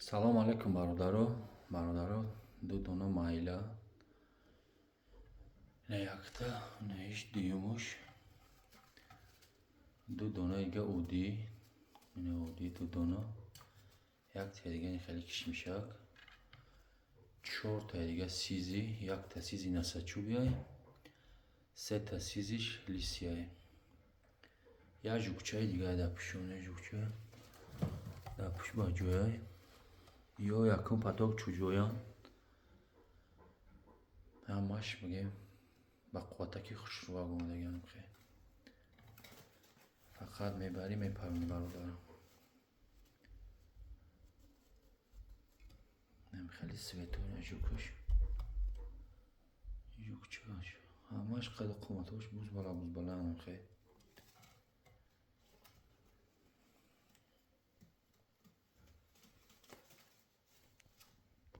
Салом алейкум, бародаро. Бародаро, ду дона майла. Ина якта, ина иш дуюмуш. Ду дона дига удӣ. Ина удӣ ду дона. Яктаи дига хеле кишмишак. Чортаи дига сизи, якта сизи носочубьяй, сета сизиш лисьяй. Як жукчаи дига дар пушт, як жукча дар пушт ба ҷояй. Ё якум поток чуҷоянд. Ҳамаш бигем ба қувватаки хушрӯ омадагиам хе. Фақат мебарӣ, мепаронӣ, бародарам. Хеле светои жукаш. Жукчаш. Ҳамаш қаду қоматош бузбала бузбалаам хе.